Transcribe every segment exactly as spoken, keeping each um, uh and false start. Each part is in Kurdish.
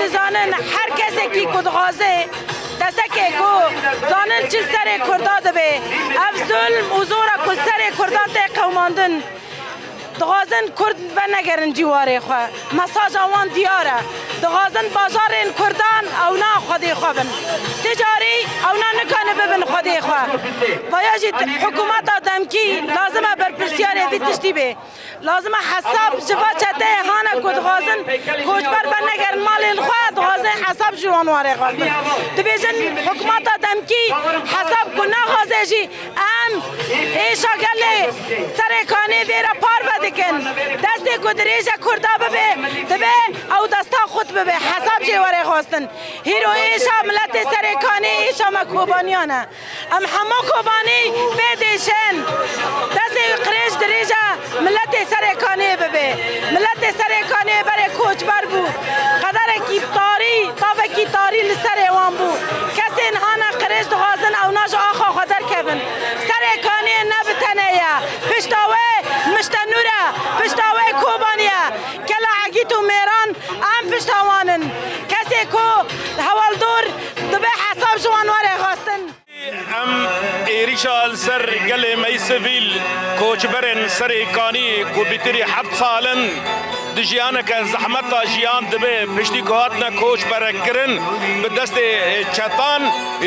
Dizanin her kesekî ku dixwaze destekê ku zanin çi serê Kurda dibe, ev zulm û zora ku serê Kurdan tê qewmandin, dixwazin Kurd venegerin cîwarê xwe. Mesaja wan diyar e. Dixwazin bajarên Kurdan ewna xwedê xwe bin. Ti carî ewna nikane bibin xwedê xwe. Vaya jî hikûmeta demkî lazim e berpirsiyarê vî tiştî bê. Lazim e hesab ji va çeteyê hane ku dixwazin koçber venegerin malên xwe, dixwazin hesab ji wan ware xwestin. Dibêjin hikûmeta demkî hesab ku naxwaze jî em êşa gelê Serê Kanê vê re parve dikin. Destê ku dirêje Kurda bibe, dibe ew desta xut bibe. Hesab jê were xwestin. Hîro êşa miletê Serê Kanê êşa me Kobaniyan e. Em hemû Kobanî pê dêşin. Destê qirêj dirêje miletê Serê Kanê bibe. Miletê Serê Kanê berê koçber bû. Qederekî tarî, tavekî tarî li serê wan bû. Kesên hane qirêj dixwazin ewna ji axa xwe derkevin. Serê Kanê ne bi tenê ye. Pişta wê Miştenûr e. Pişta wê Kobanî ye. Kela Egît û Mêran em pişta wan in. Kesê ku hewaldor dibe hesab ji wan were xwestin. Em êrîşa li ser gelê me yî sivîl, koçberên Serê Kanî ku bîtirî heft sal in di jiyaneke zehmeta jiyan dibe, piştî ku hatine koçberekirin bi destê çetan,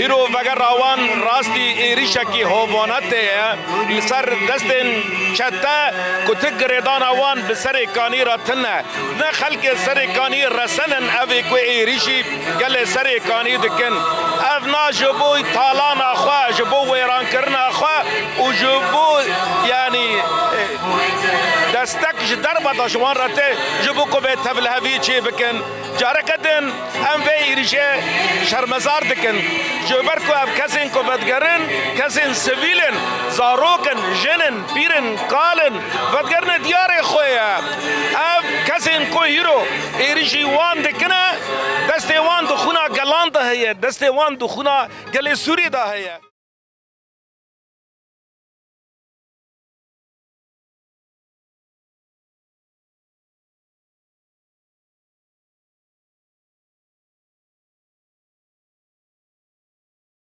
îro vegera wan rastî êrîşekî hovane tê ye. Li ser destên çete ku ti girêdana wan bi Serê Kanî re tune. Ne xelkê Serê Kanî resen in evê ku êrîşî gelê Serê Kanî dikin. Ev na ji bo talana xwe, ji bo wêrankirina xwe û ji bo, yanî, e, destek ji derve de ji wan re tê, ji bo ku vê tevlihevî çê bikin. Careke din em vê êrîşê şermezar dikin. Ji ber ku ev kesên ku vedigerin, kesên sivîl in, zarok in, jin in, pîr in, kal in, vedigerine diyarê xwe ye. Ev kesên ku hîro êrîşî wan dikine, destê wan di xwîna gelan de heye, destê wan di xwîna gelê Sûriyê de heye.